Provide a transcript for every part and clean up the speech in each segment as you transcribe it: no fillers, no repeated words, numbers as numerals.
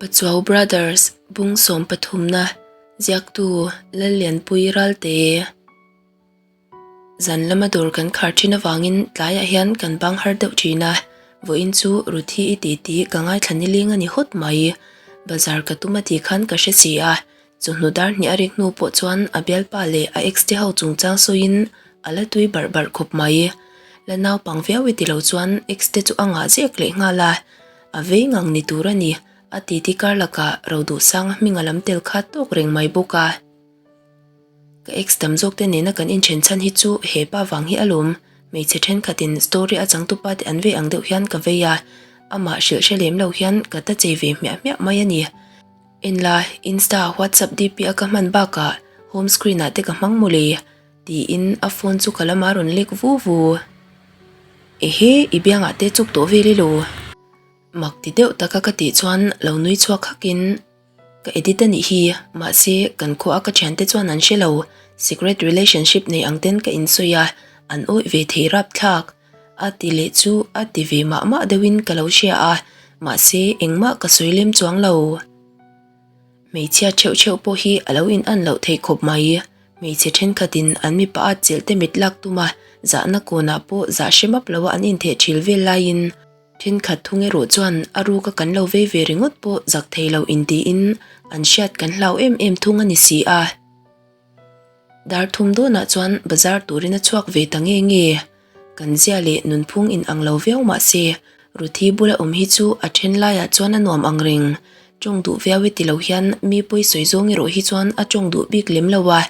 Pachuau Brothers bung sawmpathumna ziaktu Lallianpui Ralte. Zan lama dawr kan khar thin avangin tlaiah hian kan bang har deuh thin a, vawiin chu Ruthi i tih tih ka ngaithla niling a ni hawt mai. Bazar ka tum a tih khan ka hre si a, Chawhnu dar hnih a rik hnu pawh chuan a bialpa leh a ex te ho chungchang sawiin a la tui barh barh khawp mai. La naupang viau i ti lo chuan ex te chu a ngah zek leh nghal a, a vei ngang ni tur a ni, a titi kar lakah Roduhsanga hming a lam tel kha tawk reng mai bawk a. Ka ex tam zawk te nena kan inthen chhan hi chu he pa vang hi alawm, hmeichhe thenkhatin story a changtupa te an vei ang deuh hian ka vei a, amah hrilh hre lem lo hian ka ta chei ve hmiah hmiah mai a ni. En la, Insta, WhatsApp DP a ka hman bakah home screen ah te ka hmang mawle, tiin a phone chu ka lamah a rawn lek vu vu. Ehe, i biangah te chuk tawh vel ilo? Mak ti deuh taka ka tih chuan lo nui chhuak hakin, Ka edit a nih hi, mahse kan khua a ka thiante chuan an hre lo, secret relationship nei ang ten ka insawi a, an awih ve thei rapthlak. A ti leh chu a ti ve mah mah deuhin ka lo hria a, mahse engmah ka sawi lem chuang lo. Hmeichhia theuh theuh pawh hi a lo in an loh theih khawp mai. Hmeichhe thenkhatin an mipa at chelh te mit lak tum a, zahna kawnah pawh zah hre map loa an intheh thil vel laiin thenkhat thung erawh chuan a ruka kan lo vei ve ringawt pawh zak thei lo intiin an hriat kan hlau em em thung a ni si a. Dar thum dawnah chuan bazar turin a chhuak ve ta nge nge. Kan zia leh nunphung in ang lo viau mah se, Ruthi bula awm hi chu a then laiah chuan a nuam ang reng. Tawng duh viau e ti lo hian mi pawi sawi zawng erawh hi chuan a tawng duh bik lem lo a,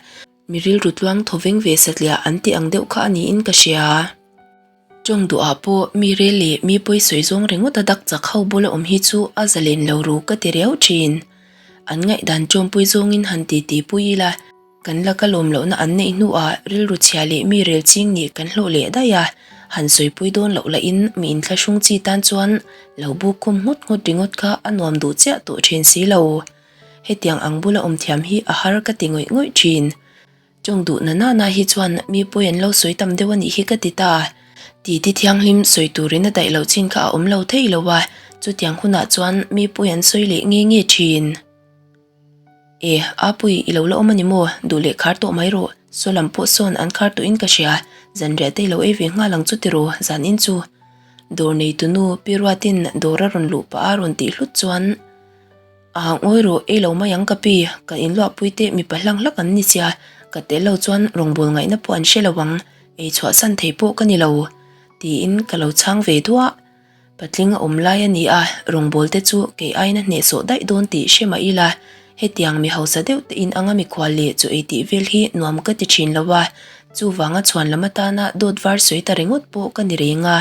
mi rilru tluang thaw veng ve satliah an tih ang deuh kha a niin ka hria. Tawng duhah pawh mi rel leh mi pawi sawi zawng ringawt a dak chak ho bula awm hi chu a zalen lo ru ka ti riau thin. An ngaihdan tawmpui zawngin han titi pui ila, kan laka lawm lohna an neih hnuah rilru chhia leh mi rel ching nih kan hlawh leh daih a, han sawipui dawn loh lahin mi inthlahrung chi tan chuan lo buk khum nghut nghut ringawt kha a nuam duh chiah tawh thin si lo. Hetiang ang bula awm thiam hi a har ka ti ngawih ngawih thin. Chawng duh na nana hi chuan mi pawi an lo sawi tam deuh a nih hi ka ti ta. Titi thianghlim sawi turin a daih loh chin kha a awm lo thei lo a, chutiang hunah chuan mi pawi an sawi leh nge nge thin. E, Apui, i lo la awm a ni maw? Duh leh khar tawh mai rawh. Saw lam pawh sawn an khar tawhin ka hria. Zanriah te i lo ei ve nghal ang chu tiraw, zan in chu. Dawr neitunu Pi Ruatin dawr a rawn luh pah a rawn tih hlut chuan, A ngawi rawh, ei lo mai ang ka pi, kan inluahpui te mipa hlang hlak an ni sia, ka tel lo chuan rawngbâwl ngaihna pawh an hre lo ang, ei chhuahsan thei pawh ka ni lo, tiin ka lo chhang ve duah. Patling a awm lai a ni a, rawngbâwl te chu kei aiin a hnehsawh daih dawn tih hre mah ila, hetiang mi hausa deuh te in anga mikhual leh chu ei tih vel hi nuam ka ti thin lo a, chuvanga chhuan lam atana dawt var sawi ta ringawt pawh ka ni reng a.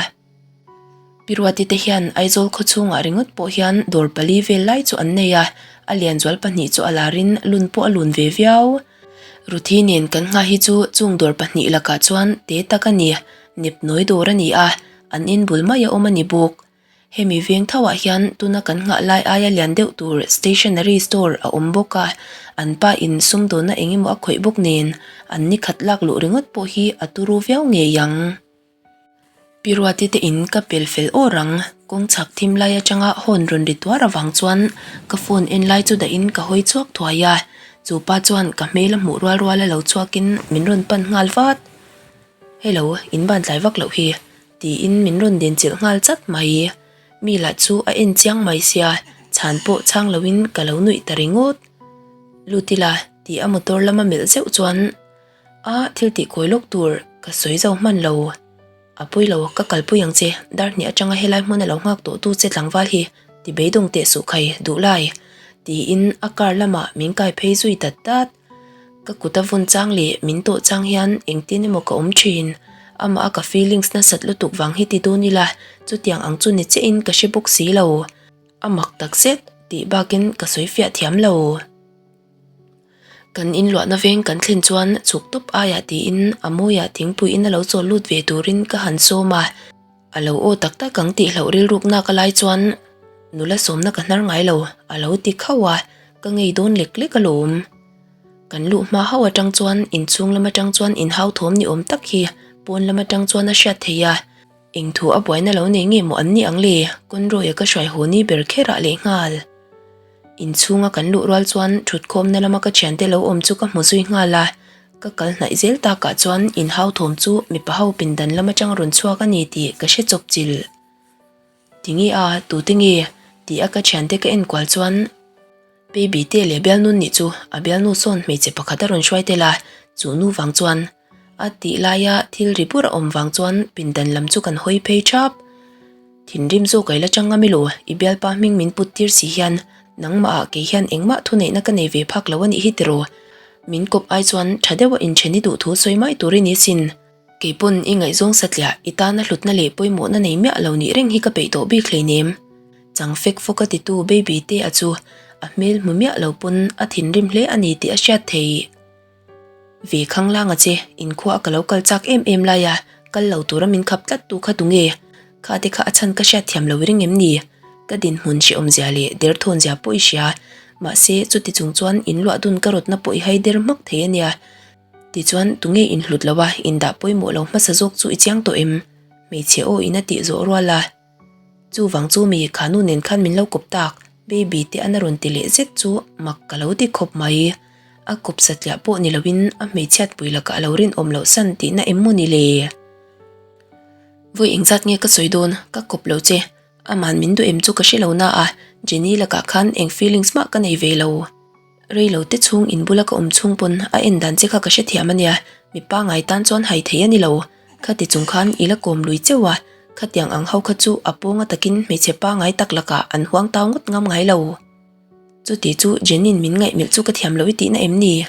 Pi Ruati te hian Aizawl khaw chhungah ringawt pawh hian dawr pali vel lai chu an nei a, a lianzual pahnih chu a larin lun pawh a lun ve viau. Ruthi nen kan nghah hi chu chung dawr pahnih lakah chuan te tak a ni, nep nawi dawr a ni a, an in bul mai a awm a ni bawk. Hemi veng thoah hian tuna kan nghah lai aia lian deuh tur stationery store a awm bawk a, an pa in sumdawnna eng emaw a khawih bawk nen an ni khat lak luh ringawt pawh hi a turu viau ngei ang. Pi Ruati te in ka pel fel awr ang, kawng chhak thim lai atanga hawn rawn ri tuar avang chuan ka phone en lai chu dahin ka hawi chhuak thuai a, chu pa chuan ka hmel a hmuh rual rual a lo chhuakin min rawn pan nghal vat. Hello, in ban tlai vak loh hi, tiin min rawn den chilh nghal chat mai. Mi lah chu a en chiang mai sia, chhan pawh chhang loin ka lo nuih ta ringawt. Lut ila, tih a motor lama melh zeuh chuan A thil tih kawi lawk tur ka sawi zo hman lo. A pawi lo, ka kalpui ang che, dar hnih atanga helai hmun a lo nghak tawh tu che tlangval hi ti beidawng teh suh khai duh lai, tiin a car lamah min kai phei zui dat dat. Ka kut a vawn chang leh min tawh chang hian engtin emaw ka awm thin. Amah a ka feelings nasat lutuk vang hi ti dawn ila, chutiang ang chu ni chiahin ka hre bawk si lo. A mak takzet tih bakin ka sawi fiah thiam lo. Kan inluahna veng kan thlen chuan chhuk tawp aiah tiin a mawiah thingpui in a lo chawl lut ve turin ka han sawm a, a lo aw tak tak ang tih hlauh rilruk nak a lai chuan nula sawmna ka hnar ngai lo a lo ti khauh a, ka ngei dawn lek lek alawm. Kan luh hma hauh atang chuan inchhung lam atang chuan inhau thawm ni awm tak hi pawn lam atang chuan a hriat theih a, eng thu a buaina lo nei nge maw an nih ang le, Conroy-a ka hruai haw ni ber kherah lehnghal. Inchhunga kan luh rual chuan thutkhawmna lama ka thiante lo awm chu ka hmu zui nghal a, ka kal hnaih zel takah chuan inhau thawm chu mipa ho pindan lam atang rawn chhuak a ni tih ka hre chawp chil. Tinge a, tute nge? Tih a ka thiante ka enkual chuan Baby te leh bialnu nih chu a bialnu sawn hmeichhe pakhat a rawn hruai tel a, chu nu vang chuan a tih laia thil ri bur a awm vang chuan pindan lam chu kan hawi phei thap. Thinrim zawk ai la chang ngam ilo, i bialpa hming min put tir si hian nangmah ah kei hian engmah thuneihna ka nei ve phak lo a nih hi tiraw? Min kawp ai chuan tha deuha inthen i duh thu sawi mai tur i ni sin. Kei pawn i ngaihzawng satliah i tana hlutna leh pawimawhna nei miah lo nih reng hi ka peih tawh bik hleinem. Chang fek fawk a titu baby te a chu a hmel hmu miah lo pawn a thinrim hle a ni tih a hriat thei. Ve khanglang a che, inkhua a ka lo kal chak em em lai a, kal lo tura min khap tlat tu kha tunge? Kha te kha a chhan ka hriat thiam lo i ring em ni? Ka dinhmun hrehawm zia leh derthawn zia pawh i hria, mahse chuti chung chuan in luah dun ka rawtna pawh i hai der hmak thei a nia. Tichuan tunge in hlut lo a, in dah pawimawh lo hmasa zawk chu i chiang tawh em? Hmeichhe aw in a tih zawh rual a. Chuvang chu mi kha nu nen khan min lo kawp tak, baby te an a rawn ti leh zet chu mak ka lo ti khawp mai. A kawp satliah pawh ni loin a hmeichhiat pui lakah a lo rinawm loh san tihna em maw ni le? Vawi engzat nge ka sawi dawn, ka kawp lo che. Aman min duh em chu ka hre lo na a, Jenny lakah khan eng feelings mah ka nei ve lo. Rei lo te chhung in bula ka awm chhung pawn a en dan che kha ka hrethiam a nia, mi pangai tan chuan hai thei a ni lo. Khati chung khan i la kawm lui cheuh a, khatiang ang ho kha chu a pawnga takin hmeichhe pangai tak lakah an huang tau ngawt ngam ngai lo. Chuti chu Jenin min ngaihmelh chu ka thiam lo i tihna em ni?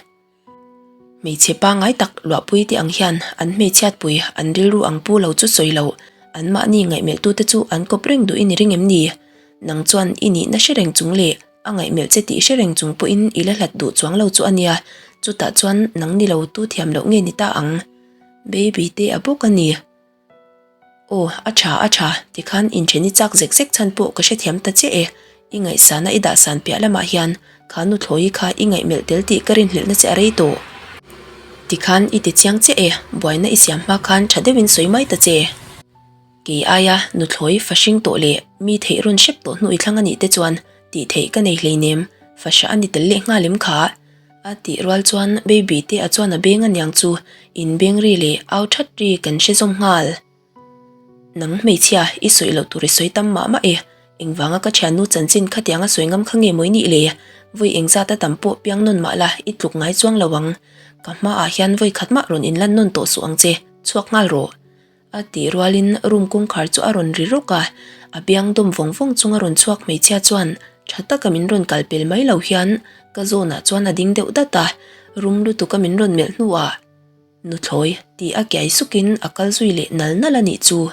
Hmeichhe pangai tak luahpui te ang hian an hmeichhiatpui an rilru ang pu lo chu sawi loh, anmahni ngaihmelhtute chu an kawp reng duh i ni ring em ni? Nang chuan i nihna hre reng chung leh A ngaihmelh che tih hre reng chung pawhin i la hlat duh chuang lo chu a nia, chutah chuan nang ni lo tu thiam loh nge ni ta ang? Baby te a bawk a ni. Aw, a tha, a tha, tikhan inthen i chak zek zek chhan pawh ka hrethiam ta chiah e, i ngaihsana i dahsan piah lamah hian kha nuthlawi kha i ngaihmelh tel tih ka rinhlelhna che a rei tawh. Tikhan i ti chiang chiah e, buaina i siam hma khan tha deuhin sawi mai ta che. Kei aia nuthlawi fahring tawh leh mi theih rawn hrep tawh hnu i thlang a nih te chuan tih theih ka nei hleinem, fahrah a ni tel leh nghal em kha? A tih rual chuan baby te a chuan a beng aniang chu in beng ri leh au that ri kan hre zawm nghal. Nang hmeichhia, i sawi loh tur i sawi tam mah mah e, engvanga ka thiannu chanchin khatiang a sawi ngam kha nge mawi nih le? Vawi engzat a tam pawh piang nawn mah la i tluk ngai chuang lo ang. Ka hmaah hian vawi khat mah rawn inlan nawn tawh suh ang che, chhuak nghal rawh. A tih rualin room kawngkhar chu a rawn ri rawk a, a biang dawm vawng vawng chunga rawn chhuak hmeichhia chuan tha taka min rawn kal pel mai lo hian ka zawnah chuan a ding deuh dat a, rum lutuka min rawn melh hnuah Nuthlawi tih a kiai sukin a kal zui leh nal nal a nih chu.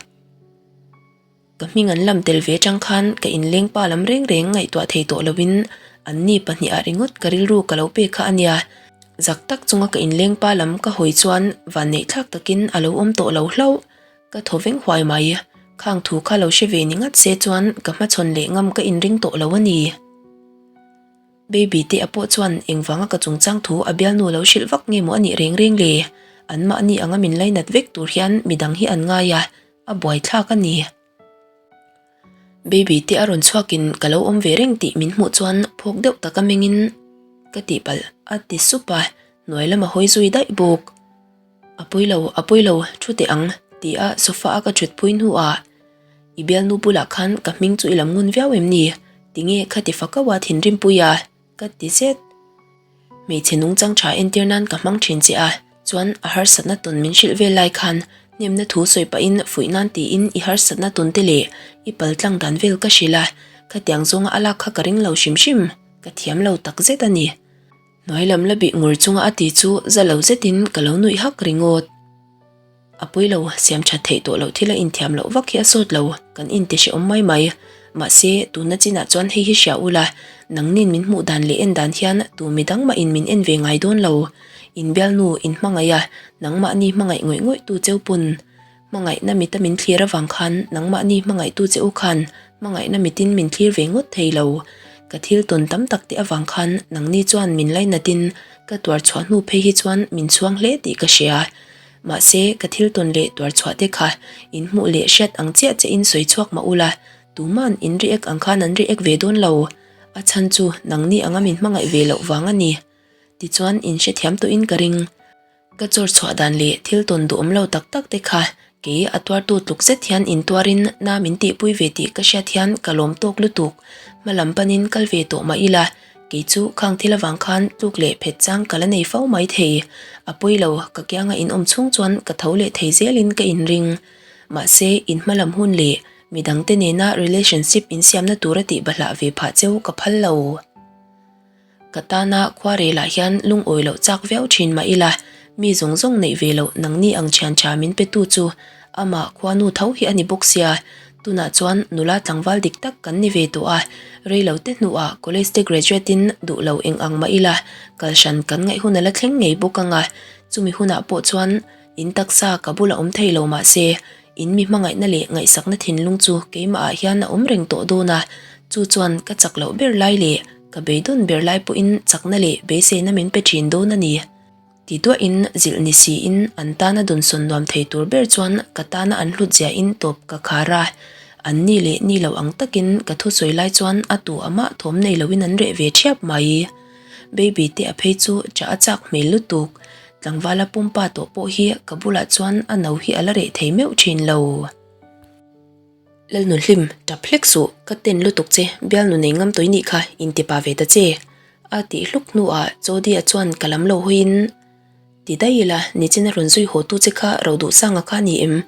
Ka hming an lam tel ve chang khan ka inleng pa lam reng reng ngaihtuah thei tawh loin anni pahniha ringawt ka rilru ka lo pek kha a nia. Zak tak chunga ka inleng pa lam ka hawi chuan vanneih thlak takin a lo awm tawh lo hlauh. Ka thaw veng huai mai. Khang thu kha lo hre ve ni ngat se chuan ka hmachhawn leh ngam ka inring tawh lo a ni. Baby te a pawh chuan engvanga ka chungchang thu a bialnu lo hrilh vak nge maw a nih reng reng le? Anmahni anga min lainat vek tur hian midang hi an ngai a. A buaithlak a ni. Baby te a rawn chhuakin ka lo awm ve reng tih min hmuh chuan phawk deuh taka mengin ka tihpalh a ti sup a, hnuai lama hawi zui daih bawk. A pawi lo, a pawi lo, thu teh ang ti a sofa a ka thut phui hnuah i bialnu bulah khan ka hming chu i lam ngun viau em ni? Tinge kha ti fakaua thinrimpui a? Ka ti zet. Hmeichhe nungchang tha entir nan ka hmang thin che a, chuan a harsatna tawn min hrilh vel lai khan hnemna thu sawi pahin fuih nan tiin i harsatna tawn te leh i pal tlang dan vel ka hrilh a, khatiang zawnga a lak kha ka ring lo hrim hrim, ka thiam lo tak zet a ni. Hnuai lam la bih ngur chunga a ti chu za lo zetin ka lo nuih hak ringawt. A pawi lo, siam that theih tawh loh thil a inthiam loh vak hi a sawt lo, kan inti hrehawm mai mai. Mahse, tuna chinah chuan hei hi hria ula, nangnin min hmuh dan leh en dan hian tu midang mahin min en ve ngai dawn lo. Inbialnu, inhmangaih a, nangmahni hmangaih ngawih ngawih tu cheu pawn hmangaihna mita min thlir avang khan nangmahni hmangaihtu che u khan hmangaihna mitin min thlir ve ngawt thei lo. Ka thil tawn tam tak te avang khan nangni chuan min lainatin ka tuar chhuah hnu phei hi chuan min chhuang hle tih ka hria. Mahse, ka thil tawn leh tuar chhuah te kha in hmuh leh hriat ang chiah che in sawi chhuak mah ula, tuman in react ang khan an react ve dawn lo. A chhan chu nangni anga min hmangaih ve loh vang a ni. Tichuan in hrethiam tawhin ka ring. Ka chawr chhuah dan leh thil tawn duhawm lo tak tak te kha kei a tuartu tluk zet hian intuarin na min tihpui ve tih ka hriat hian ka lawm tawk lutuk. Hma lam panin kal ve tawh mah ila, kei chu khang thil avang khan tluk leh phet chang ka la nei fo mai thei. A pawi lo, ka kianga inawm chhung chuan ka tho leh thei zelin ka inring. Mahse, in hma lam hun leh midangte nena relationship insiamna tura tih bahlah ve phah cheu ka phal lo. Ka tana khuarelah hian lungawi loh chak viau thin mah ila, mi zawng zawng neih ve loh nangni ang thian tha min petu chu amah khuanu tho hi a ni bawk sia. Tunah chuan nula tlangval dik tak kan ni ve tawh a, reilo te hnuah college te graduate in duh lo eng ang mah ila, kal hran kan ngaih hun a la thleng ngei bawk ang a, chumi hunah pawh chuan in taksa ka bula awm thei lo mah se, In mi hmangaihna leh ngaihsakna thinlung chu keimahah hian a awm reng tawh dawn a, chu chuan ka chak loh ber lai leh ka beidawn ber lai pawhin chakna leh beiseina min pe thin dawn a ni. Ti duahin zilh ni siin an tana dawnsawn nuam thei tur ber chuan ka tana an hlut ziahin tawp ka khar a, an ni leh ni lo ang takin ka thusawi lai chuan a tu amah thawm nei loin an reh ve thiap mai. Baby te a phei chu chah a chak hmel lutuk. Tlangvala pumpa tawh pawh hi ka bulah chuan a no hi a la reh thei meuh thin lo. Lalnunhlim, tap hlek suh, ka ten lutuk che, bialnu nei ngam tawih nih kha intipa ve ta che. A tih hluk hnuah Jodie-a chuan ka lam lo hawiin, Ti daih ila, nichin a rawn zui haw tu che kha ro duh sanga kha ni em?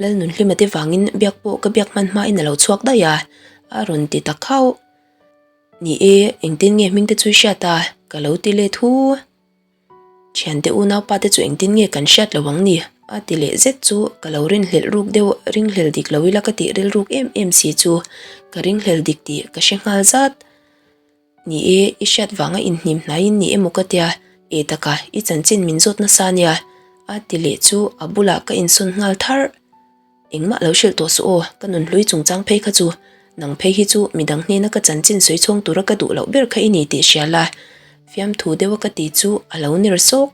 Lalnunhlima te vangin biak pawh ka biak hman hmain a lo chhuak daih a, a rawn ti ta khauh. Ni e, engtin nge hming te chu i hriat a? Ka lo ti let hu. Thiante unaupa te chu engtin nge kan hriat lo ang ni? A ti leh zet chu ka lo rinhlelh ruk deuh, ringhlel dik lo ila ka tih rilruk em em si chu ka ringhlel dik tih ka hre nghal zat. Ni e, i hriat vanga inhnim hnaiin ni emaw ka tia, e taka i chanchin min zawt nasa nia, a ti leh chu a bulah ka insawn nghal tharh. Engmah lo hrilh tawh suh aw, ka nunhlui chungchang phei kha chu nang phei hi chu midang hnena ka chanchin sawi chhawng tura ka duh loh ber kha i ni tih hria la, fiamthu deuha ka ti chu a lo ner sawk.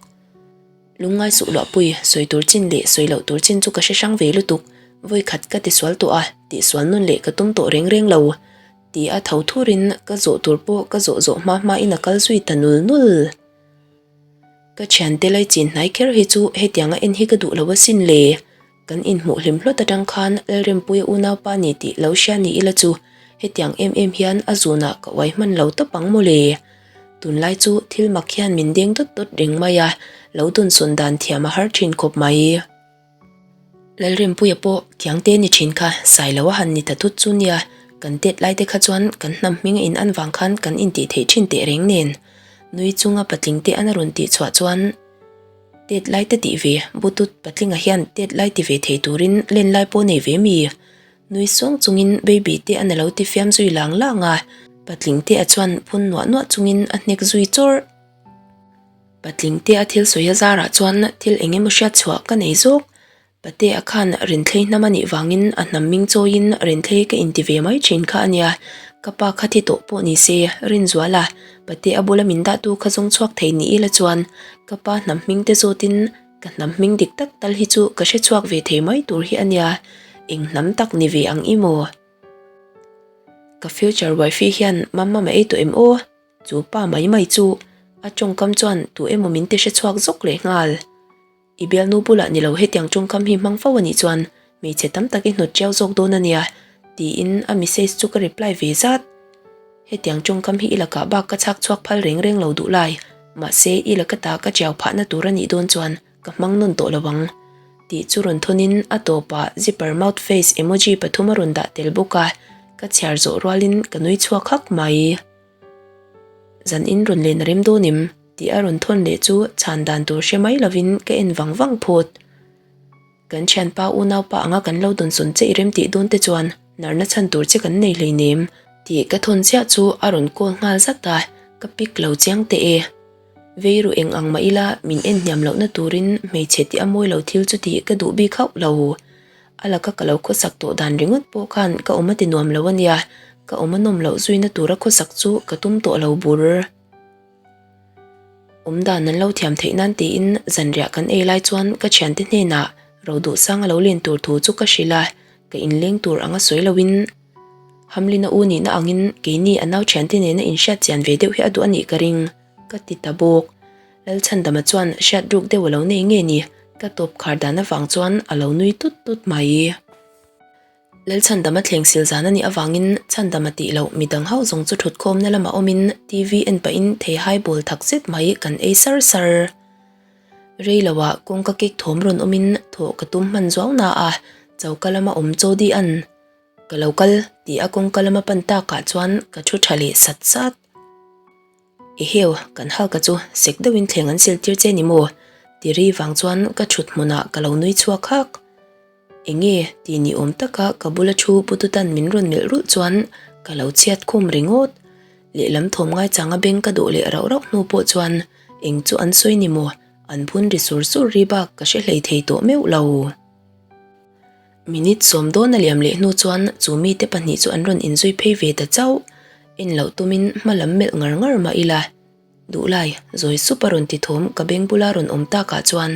Lungngai suh luahpui, sawi tur chin leh sawi loh tur chin chu ka hre hrang ve lutuk, vawi khat ka tisual tawh a, tihsual nun leh ka tum tawh reng reng lo, ti a tho thurin ka zawh tur pawh ka zawh zawh hma hmain a kal zui ta nul nul. Ka thiante laichin hnai kher hi chu hetianga en hi ka duh lo asin le. Kan inhmuh hlim hlawt atang khan Lalrempuia unaupa ni tih lo hria ni ila chu hetiang em em hian a zunah ka uai hman lo tawp ang mawle. Tunlai chu thil mak hian min deng dawt dawt reng mai a, lo dawnsawn dan thiam a har thin khawp mai. Lalrempuia pawh Khiangte ni thin kha Sailo a han ni ta thut chu nia, kan tet lai te kha chuan kan hnam hming a in an vang khan kan intih theih thin teh reng nen. Nui chunga patling te an a rawn tih chhuah chuan Tet lai te tih ve, Butut patlinga hian tet lai ti ve thei turin len lai pawh nei ve mi? Nui sawng chungin baby te an a lo ti fiam zui lang lang a, patling te a chuan phun nuah nuah chungin a hnek zui chawrh. Patling te a thil sawi a zarah chuan thil eng emaw hriat chhuah ka nei zawk. Patea khan Rinthlei hnam a nih vangin a hnam ming chawiin Rinthlei ka inti ve mai thin kha a nia. Ka pa kha thi tawh pawh ni se, Rinzuala, Patea bula min dahtu kha zawng chhuak thei ni ila chuan ka pa hnam hming te zawtin ka hnam hming dik tak tal hi chu ka hre chhuak ve thei mai tur hi a nia. Eng hnam tak ni ve ang i maw? Ka future wifey hian mamma ma ei tawh em aw? Chu pa mai mai chu a tawngkam chuan tu emaw min ti hre chhuak zawk leh nghal. I bialnu bulah ni lo hetiang tawngkam hi hmang fo a nih chuan hmeichhe tam tak i hnawt chiau zawk dawn a nia, tiin a message chu ka reply ve zat. Hetiang tawngkam hi i lakah bak ka chhak chhuak phal reng reng lo duh lai, mahse i laka ta ka chiau phahna tur a nih dawn chuan ka hmang nawn tawh lo ang. Tih chu rawn thawnin a tawpah zipper mouth face emoji pathum a rawn dah tel bawk a, ka chhiar zawh rualin ka nui chhuak hak mai. Zan in rawn len a rem dawn em? tih a rawn thawn leh chu chhan dan tur hre mai lovin ka en vang vang phawt. Kan thianpa unaupa anga kan lo dawnsawn che i rem tih dawn te chuan narna chhan tur che kan nei hleinem tih ka thawn chiah chu a rawn call nghal zat a, ka pick lo chiang teh e. Vei ru eng ang mah ila min en hniam lohna turin hmeichhe tih a mawi lo thil chu tih ka duh bik hauh lo. A laka ka lo khawsak tawh dan ringawt pawh khan ka awm a ti nuam lo a nia, ka awm a nawm loh zuina tura khawsak chu ka tum tawh lo bur. Awm dan an lo thiam theih nan tiin zanriah kan ei lai chuan ka thiante hnenah ro duhsang a lo len tur thu chu ka hrilh a, ka inleng tur anga sawi loin. Hamlin-a u nihna angin keini a nau thiante nena inhriat chian ve deuh hi a duh a nih ka ring, ka ti ta bawk. Lalchhandama chuan hriat ruk deuh a lo nei nge ni? Ka tawp khar dan avang chuan a lo nui tut tut mai. Lalchhandama thleng sil zan a nih avangin Chhandama tih loh midang ho zawng chu thutkhawmna lamah awmin TV en pahin theihai bawl thak zet mai kan ei sar sar. Rei loah kawngka kek thawm rawn awmin thawh ka tum hman zuau na a, choka lama awm Chawdi an ka lo kal tih a kawngka lama pan takah chuan ka thu tha leh sat sat. Eheu, kan Hulk-a chu sek deuhin thleng an sil tir che ni maw? Ti ri vang chuan ka thut hmunah ka lo nui chhuak hak. Enge ti ni awm taka ka bula thu Pututan min rawn melh rulh chuan ka lo chhiat khum ringawt. Lehlam thawm ngaichanga beng ka dawh leh rauh rauh hnu pawh chuan eng chu an sawi ni maw? An phun ri sur sur ri bak ka hre hlei thei tawh meuh lo. Minute sawm dawn a liam leh hnu chuan chu mite pahnih chu an rawn inzui phei ve ta chauh. En loh tumin hma lam melh ngar ngar mah ila. Duhlai, zawi sup a rawn ti thawm ka beng bula rawn awm takah chuan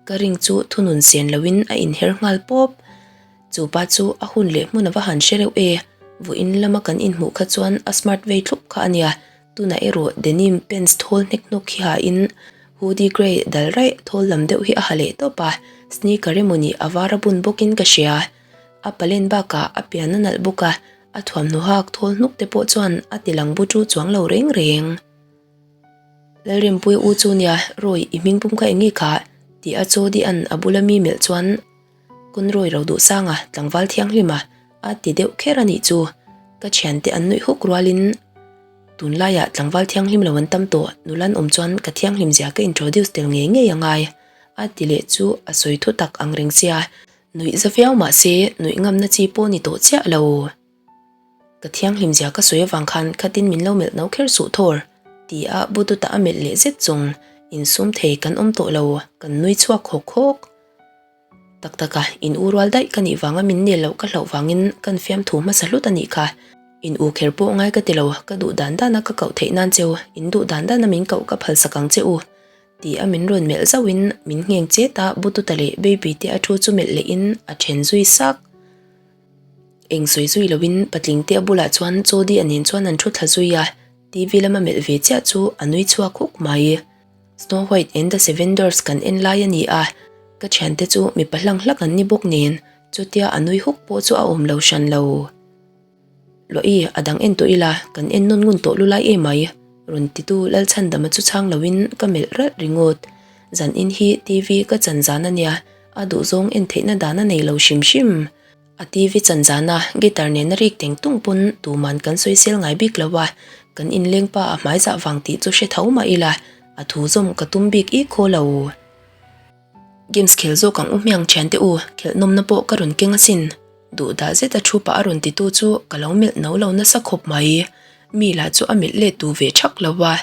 ka ring chu thunun sen loin a inher nghal pawp. Chu pa chu a hun leh hmun a va han hre reuh e, vawiin lama kan inhmuh kha chuan a smart vei thlup kha a nia, tunah erawh denim pants thawl hnek hnawk hi hain hoodie grey dal raih thawl lam deuh hi a ha leh tawp a, sneaker emaw ni a var a bun bawkin ka hria. A palen bakah a pian a nalh bawk a, A thuamhnaw hak thawl hnuk te pawh chuan a ti lang bu chu chuang lo reng reng. Lalrempuia u chu nia, Roy, i hming pum kha eng nge kha? tih a chaw dian a bula mi melh chuan Conroy ro duh sanga tlangval thianghlim a, a ti deuh kher a nih chu. Ka thiante an nuih huk rualin tunlaiah tlangval thianghlim lo an tam tawh, nula an awm chuan ka thianghlim zia ka introduce tel ngei ngei a ngai, a ti leh chu a sawi thu tak ang reng sia. Nuih za viau mah se nuih ngamna chi pawh ni tawh chiah lo. Ka thianghlim zia ka sawi avang khan khatin min lo melh no kher suh thawr, ti a Bututa a melh leh zet zawng insum thei kan awm tawh lo, kan nui chhuak hawk hawk. Tak taka in u rual daih ka nih vanga min nel loh ka hlauh vangin kan fiamthu hmasa hlut a nih kha. In u kher pawh ngai ka ti lo, ka duh dan dana ka koh theih nan cheu, in duh dan dana min koh ka phalsak ang che u. Ti a min rawn melh zauh in min ngheng chet a, Bututa leh Baby te a thu chu melh leh in a then zui sak. Eng sawi zui lo in patling te a bulah chuan Chawdi a nen chuan an thu thla zui a, TV lama melh ve chiah chu a nui chhuak huk mai. Snow White and the Seven Dwarfs kan en lai a ni a, ka thiante chu mipa hlang hlak an ni bawk nen chutia a nui huk pawh chu a awm lo hran lo. Luahi, a dang en tawh ila, kan en nawn ngun tawh lulai em mai, rawn titu Lalchhandama chu chhang loin ka melh ralh ringawt. Zan in hi TV ka chan zan a nia, a duhzawng en theihna dan a nei lo hrim hrim. A TV chan zana guitar nena rik teng tung pawn tuman kan sawisel ngai bik lo a, kan inleng pa a hmaizah vang tih chu hre tho mah ila, a thu zawm ka tum bik ik haw lo. Games khel zawk ang u hmiang thiante u, khelh nawmna pawh ka rawn keng asin. Duh dah zet a thu pah a rawn titu chu ka lo melh no lo nasa khawp mai. Mi lah chu a melh let duh ve thak lo a.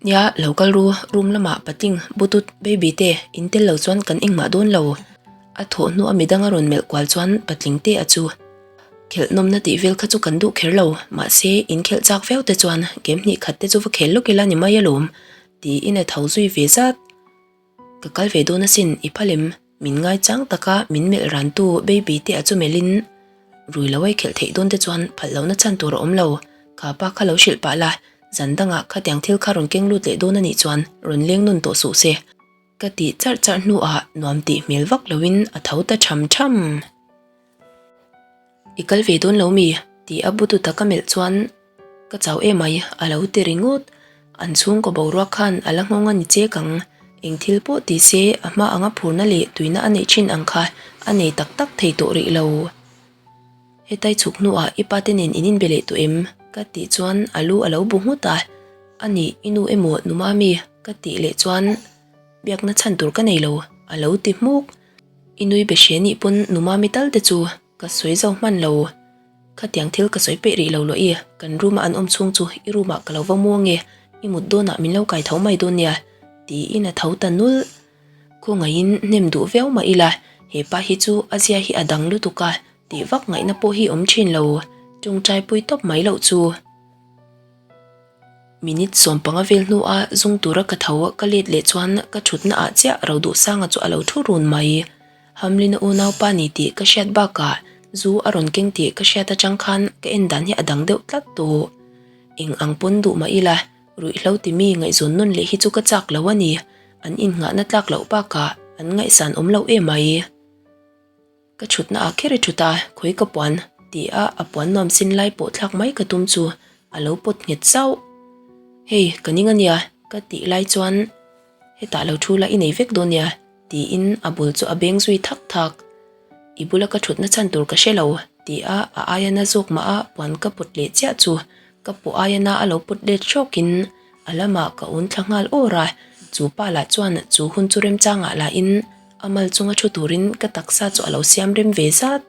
Nia, lo kal ru, room lamah patling, butut, baby te in tel lo chuan kan engmah dawn lo. A thawh hnu a midang a rawn melh kual chuan patling te a chu. Khelh nawmna tih vel kha chu kan duh kher lo, mahse in khelh chak viau te chuan game hnih khat te chu va khel lawk ila ni mai alawm, tiin a tho zui ve zat. Ka kal ve dawn asin, i phal em? Min ngaichang taka min melh rantu baby te a chu melhin rui lo ai khelh theih dawn te chuan phalh lohna chhan tur a awm lo. Kha pa kha lo hrilh pah la, zan dangah khatiang thil kha rawn keng lut leh dawn a nih chuan rawn leng nawn tawh suh se. Ka tih charh charh hnuah nuam tih hmel vak loin a tho ta tham tham. I kal ve dawn lo mi? Tih a butu taka melh chuan ka chau em ai a lo ti ringawt. An chhungkaw boruak khan a la nghawng a ni chek ang. Eng thil pawh ti se a hma anga phurna leh tuina a neih thin ang kha a nei tak tak thei tawh rih lo. Hetai chhuk hnuah i pate nen in inbe leh tawh em? Ka tih chuan a lu a lo bu nghut a. A nih i nu emaw nu mami? Ka tih leh chuan biakna chhan tur ka nei lo a lo ti hmuk. I nui be hre nih pawn nu mami tal te chu ka sawi zo hman lo. Khatiang thil ka sawi peih rih lo luah i, kan room a an awm chhung chu i room ah ka lo va mu ange, i mut dawnah min lo kai tho mai dawn nia, tiin a tho ta nulh. Khawngaihin hnem duh viau mah ila, he pa hi chu a zia hi a dang lutuk a, tih vak ngaihna pawh hi awm thin lo, tawngtai pui tawp mai loh chu. Minute 15 vel hnua zung tura ka tho ka let leh chuan ka thutna ah chiah Roduhsanga chu a lo thu run mai. Hamlin-a unaupa ni tih ka hriat bakah Zu a rawn keng tih ka hriat atang khan ka en dan hi a dang deuh tlat tawh. Eng ang pawn duh mah ila, ruihhlo ti mi ngaihzawn nawn leh hi chu ka chak lo a ni. An innghahna tlak loh bakah an ngaihsan awm loh emai. Ka chhutna ah kher i thut a, khawi ka puan? ti a a puan nuam sin lai pawh thlak mai ka tum chu a lo pawt nghet sauh. Hei, ka ning a nia, ka tih lai chuan hetah lo thu la i nei vek dawn nia, tiin a bul chu a beng zui thak thak. I bula ka thutna chhan tur ka hre lo, ti a a aia na zawk mah a puan ka pawt leh chiah chu ka pawh aia na a lo pawt let hrawkin a lamah ka un thla nghal awr a, chu pa lah chuan chu hun chu remchangah lahin A mal chunga thu turin ka taksa chu a lo siam rem ve zat.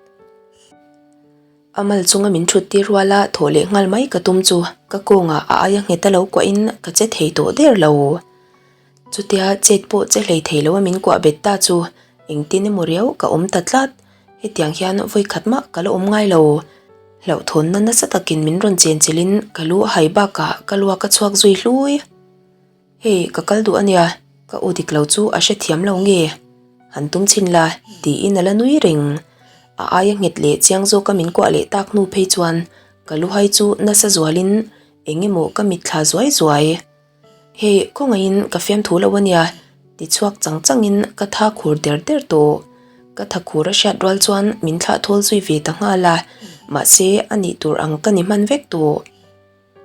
A mal chunga min thut tir ruala thawh leh nghal mai ka tum chu ka kawngah a aia nghet a lo kuahin ka che thei tawh der lo. Chutia chet pawh che hlei thei lo a min kuah bet ta chu engtin emaw riau ka awm ta tlat. Hetiang hian vawi khat mah ka la awm ngai lo. Hlauhthawnna nasa takin min rawn chenchilhin ka lu a hai bakah ka luak a chhuak zui hlui. Hei, ka kal duh a nia, ka u dik lo chu a hrethiam lo nge? Han tum chhin la, tiin a la nui reng. A aia nghet leh chiang zawka min kuah leh tak hnu phei chuan ka luhai chu nasa zualin eng emaw ka mitthla zuai zuai. Hei, khawngaihin ka fiamthu lo a nia, ti chhuak chang changin ka tha khur der der tawh. Ka tha khur a hriat rual chuan min thlah thawl zui ve ta nghal a, mahse a nih tur ang ka ni hman vek tawh.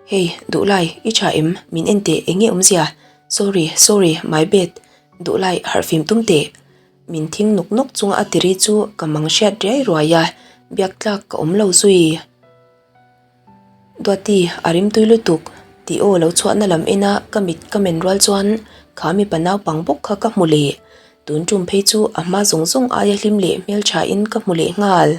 Hey, Duhlai, i tha em? Min en teh, eng nge awmzia? Sorry, sorry, my bad. Duhlai, harhfim tum teh. Min thing nawk nawk chunga a tiri chu ka mang hriat riai ruai a, biak tlak ka awm lo zui. Duati, a rimtui lutuk, tih aw lo chhuahna lam ena ka mit ka men rual chuan kha mipa naupang bawk kha ka hmu leh. Tun tum phei chu a hma zawng zawng aia hlim leh hmelthain ka hmu leh nghal.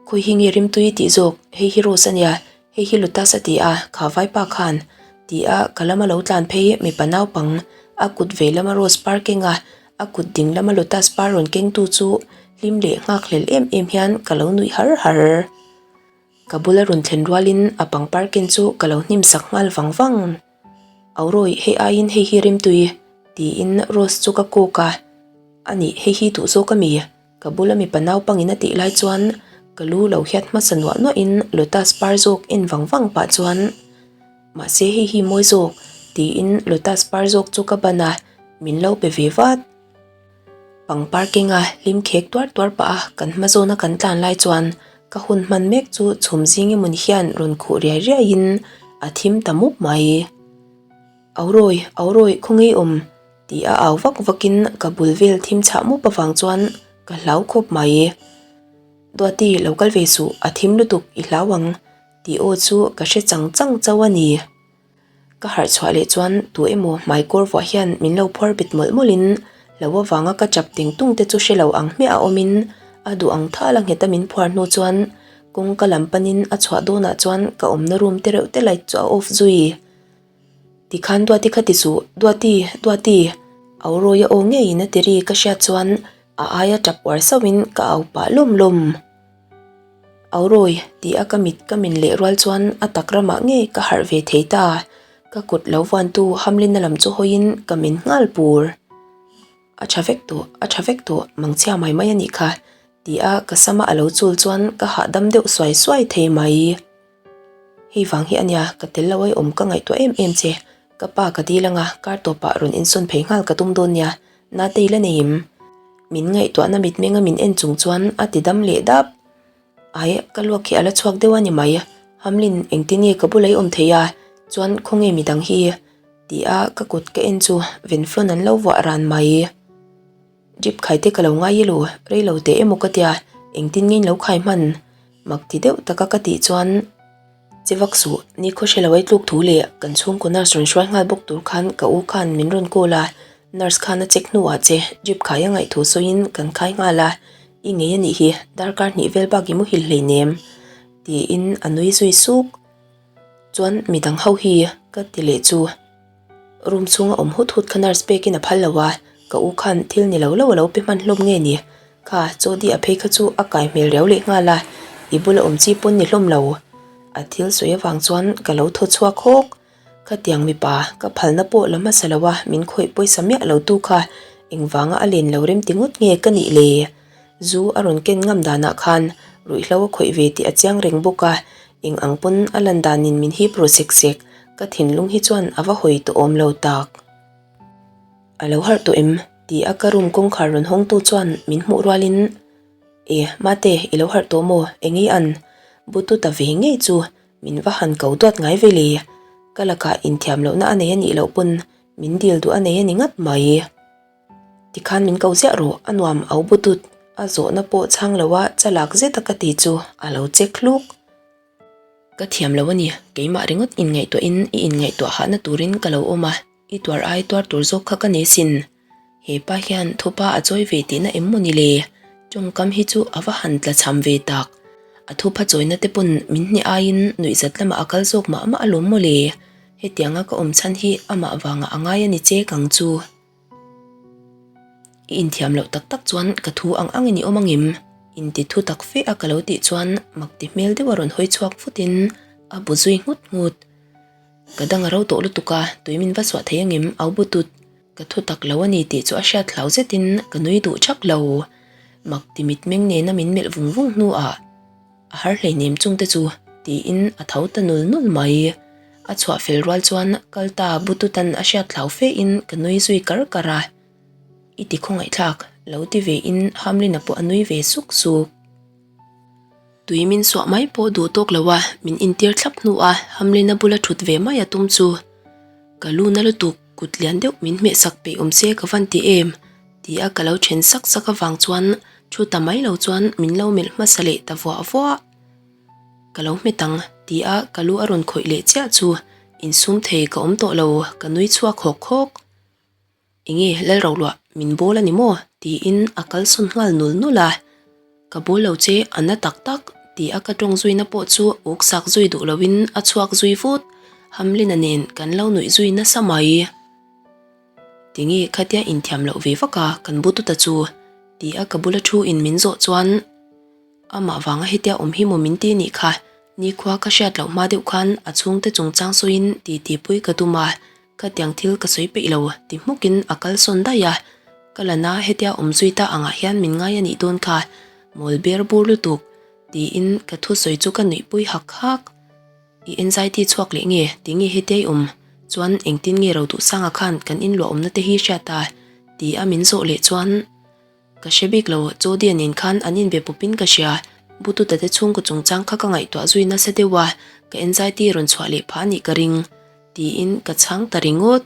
Khawi hi nge rimtui tih zawk, hei hi Rose a nia, hei hi Lotus a ti a, kha vaipa khan ti a ka lama lo tlan phei mipa naupang a kut vei lama Rose par keng a, a kut ding lama Lotus par rawn kengtu chu hlim leh nghakhlel em em hian ka lo nuih har har. Ka bula rawn thlen rualin a pangpar ken chu ka lo hnim sak nghal vang vang. Aurawi hei aiin hei hi rimtui tiin Rose chu ka kawk a, anih hei hi duh zawk a mi? Ka bula mipa naupangin a tih lai chuan ka lu lo hiat hmasa nuah nuahin lotus par zawk en vang vang pah chuan mahse hei hi mawi zawk tiin lotus par zawk chu ka ban a, min lo pe ve vat. Pangpar kenga hlim khek tuar tuar pah a kan hma zawna kan tlan lai chuan ka hun hman mek chu chhum zing emawni hian rawn khuh riai riaiin a thim ta mup mai. Aurawi, Aurawi khawnge i awm? Ti a au vak vakin ka bul vel thim chhah mup avang chuan ka hlau khawp mai. Duati lo kal ve suh, a thim lutuk i hlau ang tih aw chu ka hre chang chang chauh a ni. Ka harh chhuah leh chuan tu emaw hmai kawr vuah hian min lo phuar bet mawlh mawlhin lo avanga ka chap teng tung te chu hre lo ang hmiah a awmin a duh ang thal a nghet a min phuar hnu chuan kawngka lam panin a chhuah dawnah chuan ka awmna room te reuh te light chu a off zui. Tikhan Duati kha ti suh, Duati, Duati! Aurawia aw ngeiin a ti ri ka hriat chuan a aia tap uar sauhin ka au pah lawm lawm. Aurawi tih a ka mit ka min leh rual chuan a tak ramah ngei ka harh ve thei ta, ka kut lo vuantu Hamlina lam chu hawiin ka min nghal pur. A tha vek tawh, a tha vek tawh, mangchhia mai mai a nih kha, ti a ka sama a lo chul chuan ka hahdam deuh suai suai thei mai. Hei vang hi a nia, ka tel lo ai awm ka ngaihtuah em em che. Ka pa ka dil anga kar tawpah rawn insawn phei nghal ka tum dawn nia, Natei la nei im? Min ngaihtuahna mitmenga min en chung chuan a ti dam leh dap. Ai, ka luak hi a la chhuak deuh a ni mai. Hamlin, engtin nge ka bula i awm thei a? Chuan khawnge midang hi? Ti a ka kut ka en chu Venflon an lo vuah ran mai. Drip khai te ka lo ngai i lo, rei lo teh emaw ka tia, engtin nge in lo khai hman? Mak ti deuh taka ka tih chuan che vak suh, ni khaw hre lo ai tluk thu leh kan chhungkaw nurse rawn hruai nghal bawk tur khan ka u khan min rawn call a, nurse khan a check hnuah che drip khai a ngaih thu sawiin kan khai nghal a, i ngei a nih hi, darkar hnih vel bak i muhil hleinem tiin a nui zui suk. Chuan midang ho hi ka ti leh chu. Room chhunga awm hut hut kha nurse pekin a phal lo a, ka u khan thil ni lo lo a lo pe hman hlawm nge ni? Kha Jodi a phei kha chu a kai hmel riau leh nghal a, i bula awm chi pawn ni hlawm lo. A thil sawi avang chuan ka lo thaw chhuak hawk. Khatiang mipa, ka phalna pawh la hmasa lo a, min khawih pawisa miah lo tu kha engvanga a len lo rem ti ngawt nge ka nih le? Zu a rawn ken ngam danah khan Ruihhlo a khawih ve tih a chiang reng bawk a, eng ang pawn a lan danin min hip ru sek sek, ka thinlung hi chuan a va hawi tawh awm lo tak. A lo harh tawh em? ti a ka room kawngkhar rawn hawngtu chuan min hmuh rualin E, mate, i lo harh tawh maw? Eng i an? Butu ta ve ngei chu min va han ko duat ngai ve le. Ka lakah inthiam lohna a nei a nih loh pawn min dil duh a nei a ni ngat mai. Tikhan min ko ziah rawh, a nuam au butut, a zawhna pawh chhang lo a chalak zet a ka ti chu a lo chek hluk. Ka thiam lo a ni, keimah ringawt inngaihtuahin i inngaihtuah hahna turin ka lo awm a, i tuar ai tuar tur zawk kha ka ni sin. He pa hian thupa a chawi ve tihna em maw ni le? Tawngkam hi chu a va han tla cham ve tak. A thupha chawina te pawn min hneh aiin nuihzat lamah a kal zawk mah mah alawm maw le? Hetianga ka awm chhan hi amah vangah a ngai a ni che kang chu. I inthiam loh tak tak chuan ka thu ang ang in i awm angem? Inti thu tak fe a ka lo tih chuan mak ti hmel deuh a rawn hawi chhuak futin a bu zui nghut nghut. Ka dang a ro tawh lutuk a, tui min va suah thei angem? Au bu tut. Ka thu tak lo a ni tih chu a hriat hlau zetin ka nui duh thak lo. Mak ti mitmeng nena min melh vung vung hnuah a har hleinem chungte chu tiin a tho ta nul nul mai. A chhuah fel rual chuan kal ta bututan a hriat hlau fe in ka nui zui kar kar a. I ti khawngaihthlak lo ti ve in Hamlin-a pawh a nui ve suk suk. Tui min suah mai pawh duh tawk lo a, min intir thlap hnu a Hamlin-a bula thut ve mai a tum chu ka lu na lutuk kut lian deuh min hmeh sak peih awm se ka van ti em ti a ka lo then sak sak avang chuan thu ta mai lo chuan min lo melh hmasa leh ta vuah vuah. Ka lo hmet ang ti a ka lu a rawn khawih leh chiah chu insum thei ka awm tawh lo ka nui chhuak hawk hawk. Enge Lalrohluah min bawl a ni maw? tiin a kalsawn nghal nul nul a. Ka bawl lo che a na tak tak ti a ka tawng zuina pawh chu uk sak zui duh loin a chhuak zui vut. Hamlin-a nen kan lo nuih zui nasa mai. Tinge khatia inthiam loh ve vak a kan bu tuta chu? ti a ka bula thu in min zawh chuan Amah vanga hetia awm hi maw min ti nih kha, nikhua ka hriat loh hma deuh khan a chhungte chungchang sawiin titi pui ka tum a, khatiang thil ka sawi peih lo ti hmukin a kalsawn daih a, ka la na hetia awm zui ta angah hian min ngai a nih dawn kha, mawl ber bur lutuk tiin ka thusawi chu ka nuihpui hak hak. I anxiety chhuak leh nge tinge hetia i awm chuan engtin nge Roduhsanga khan kan inluah awmna te hi hriat a ti a min zawh leh chuan Ka hre bik lo, Jodie nen khan an inbe pawpin ka hria. Bututa te chhungkaw chungchang kha ka ngaihtuah zui nasa deuh a, ka anxiety rawn chhuah leh phah a nih ka ring. Tiin ka chhang ta ringawt.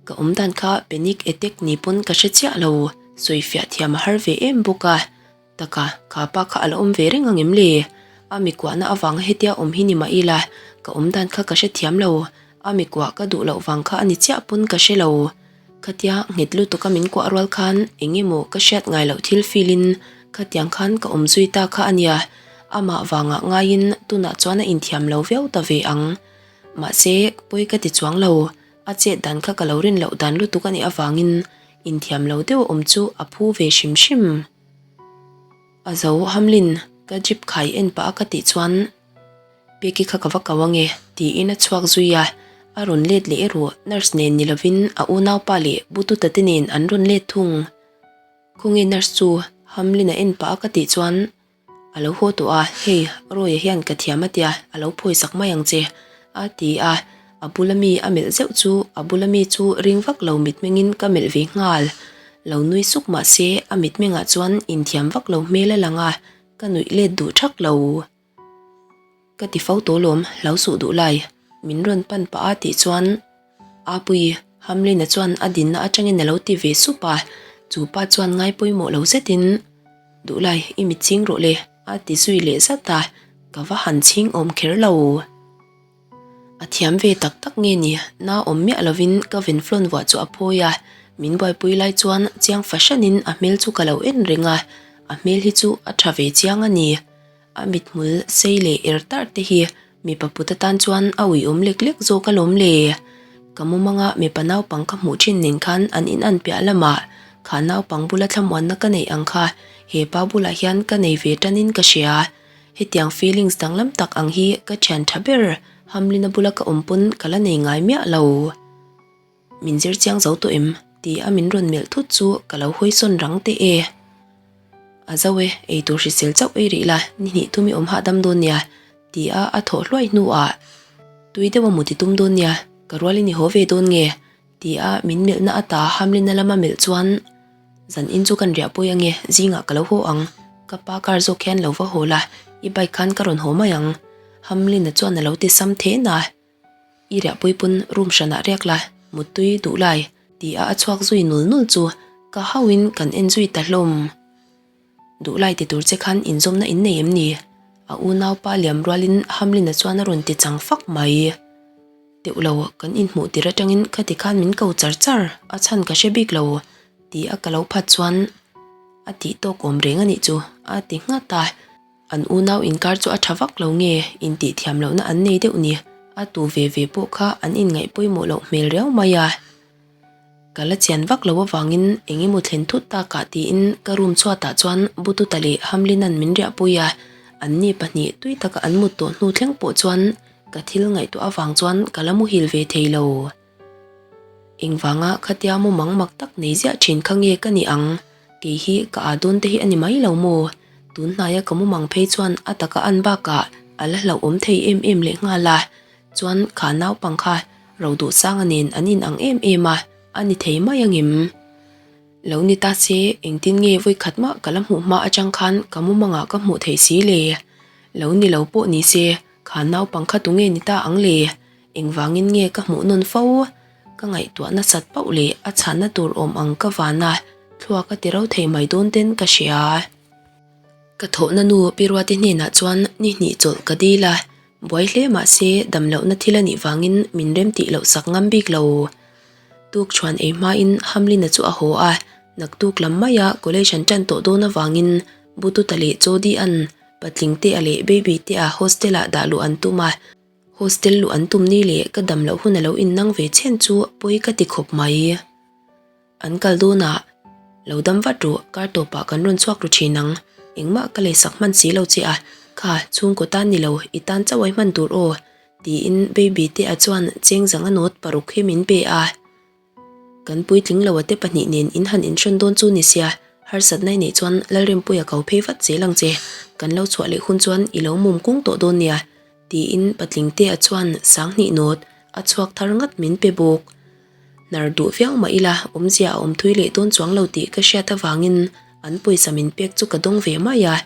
Ka awm dan kha panic attack ni pawn ka hre chiah lo, sawifiah thiam a har ve em bawk a. Taka, kha pa kha a la awm ve reng angem le? A mikuahna avanga hetia awm hi ni mah ila, ka awm dan kha ka hrethiam lo. A mikuah ka duh loh vang kha a ni chiah pawn ka hre lo. Khatia nghet lutuk a min kuah rual khan eng emaw ka hriat ngai loh thil feel in khatiang khan ka awm zui ta kha a nia, amah vangah ngaiin tunah chuan a inthiam lo viau ta ve ang. Mahse, pawi ka ti chuang lo, a chet dan kha ka lo rin loh dan lutuk a nih avangin inthiam lo deuh a awm chu a phu ve hrim hrim. A zo Hamlin, ka jeep khai en pah a ka tih chuan. Peki kha ka va kau ange tiin a chhuak zui a, a rawn let leh erawh nurse nen ni lovin a unaupa leh Bututa te nen an rawn let thung. Khawnge nurse chu Hamlin a en pah a ka tih chuan a lo haw tawh a, hei Roy-a hian ka thiam a tia a lo phawisak mai ang che a ti a, a bula mi a melh zeuh chu a bula mi chu ring vak lo mitmengin ka melh ve nghal. Lo nui suk mah se a mitmengah chuan inthiam vak lo hmel a lang a, ka nuih let duh thak lo. Ka ti fo tawh lawm, hlau suh duh lai. Min rawn pan pah a tih chuan Apuii, Hamlin-a chuan a dinna atangin a lo ti ve sup a, chu pa chuan ngai pawimawh lo zetin, Duh lai, i mit ching rawh le, a ti zui leh zat a, ka va han ching awm kher lo. A thiam ve tak tak nge ni, na awm miah lovin ka venflon vuah chu a phawi a, min buaipui lai chuan chiang fahranin a hmel chu ka lo en reng a, a hmel hi chu a tha ve chiang a ni. A mithmul sei leh er tarh te hi mipa put atan chuan a uiawm lek lek zawk alawm le. Ka mumanga mipa naupang ka hmuh thin nen khan an inan piah lamah kha naupang bula thlamuanna ka neih ang kha he pa bulah hian ka nei ve tanin ka hria. Hetiang feelings danglam tak ang hi ka thian tha ber Hamlin-a bula ka awm pawn ka la nei ngai miah lo. Min zir chiang zo tawh em? Ti a min rawn melh thut chu ka lo hawi sawn rang teh e. A zo e, ei tur hrisel chauh ei rih la, ni hnih thum i awm hahdam dawn nia, ti a a thawh hluai hnuah, Tui deuh a mut i tum dawn nia, ka rualin i haw ve dawn nge? ti a min melhna ata Hamlin-a lama melh chuan, Zan in chu kan riah pawi ange, zingah ka lo haw ang, ka pa car zawk hian lo va haw la, i bike khan ka rawn haw mai ang, Hamlin-a chuan a lo ti sam then a. I riahpui pawn room hranah riak la, muttui duh lai, ti a a chhuak zui nul nul chu ka hauhin kan en zui ta hlawm. Duh lai ti tur che khan inzawmna in nei em ni? A unaupa liam rualin Hamlin-a chuan a rawn ti chang fak mai. Teuh lo, kan inhmuh tir atangin khati khan min ko char char, a chhan ka hre bik lo, ti a ka lo phat chuan a tih tawk awm reng a nih chu, a ti nghat a. An unau inkar chu a tha vak lo nge intih thiam lohna an nei deuh ni, a tu ve ve pawh kha an inngaih pawimawh loh hmel riau mai a. Ka la chian vak lo avangin eng emaw thlen thut takah tiin ka room chhuatah chuan Bututa leh Hamlina'n min riahpui a, anni pahnih tui taka an mut tawh hnu thleng pawh chuan ka thil ngaihtuah avang chuan ka la muhil ve thei lo. Engvanga khatia mumang mak tak nei ziah thin kha nge ka nih ang? Kei hi ka aa dawn te hi a ni mai lo maw? Tun hnaia ka mumang phei chuan a taka an bakah a la hlauhawm thei em em leh nghal a, chuan kha naupang kha Roduhsanga nen an inang em em a, a ni thei mai angem? Lo ni ta se, engtin nge vawikhat mah ka la hmuh hma atang khan ka mumangah ka hmuh theih si le? Lo ni lo pawh ni se, kha naupang kha tunge ni ta ang le? Engvangin nge ka hmuh nawn fo? Ka ngaihtuah nasat pauh leh a chhanna tur awm ang ka van a, thluak a ti ro thei mai dawn ten ka hria. Ka thawhna nu Pi Ruati hnenah chuan ni hnih chawlh ka dil a, buai hle mah se dam lohna thil a nih vangin min remtih loh sak ngam bik lo. Tuk chhuan ei hmain Hamlin-a chu a haw a, naktuk lam maia college an tan tawh dawn avangin Bututa leh Chawdi-a'n patling te-a leh baby te-a hostel-ah dah luh an tum a, Hostel luh an tum ni leh ka dam loh hun a lo innang ve chhen chu pawi ka ti khawp mai. An kal dawnah, Lo dam vat rawh, kar tawpah kan rawn chhuak ru thin ang. Engmah ka lei sak hman si lo che a, kha, chhungkaw tan ni lo, i tan chauh ai hman tur aw, tiin baby te a chuan cheng zanga nawt paruk hi min pe a. Kan puitling lo ate pahnih nen in han inhrawn dawn chu ni sia, harsatna i neih chuan Lalrempuia ko phei vat zel ang che, kan lo chhuah leh hun chuan i lo mum kung tawh dawn nia, tiin patling te a chuan sanghnih nawt a chhuak thar ngat min pe bawk. Hnar duh viau mah ila awmzia a awm thui leh dawn chuang lo tih ka hriat avangin an pawisa min pek chu ka dawng ve mai a,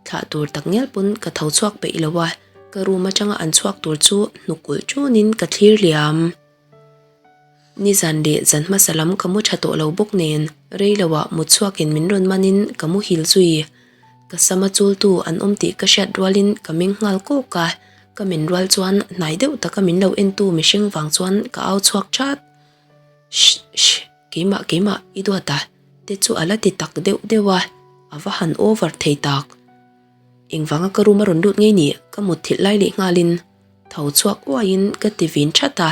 thlah tur tak ngial pawn ka tho chhuak peih lo a, ka room atanga an chhuak tur chu hnuk ulh ṭunin ka thlir liam. Nizan leh zan hmasa lam ka mu tha tawh lo bawk nen rei loah mut chhuakin min rawn manin ka muhil zui. Ka sama chultu an awm tih ka hriat rualin ka meng nghal kawk a, ka men rual chuan hnai deuh taka min lo entu mihring vang chuan ka au chhuak that. Shh shh keimah keimah i duat a te chu a la ti tak deuh deuh a, a va han over thei tak. Engvanga ka room a rawn lut ngei ni ka mutthilh lai leh nghalin. Tho chhuak uaiin ka ti vin that a,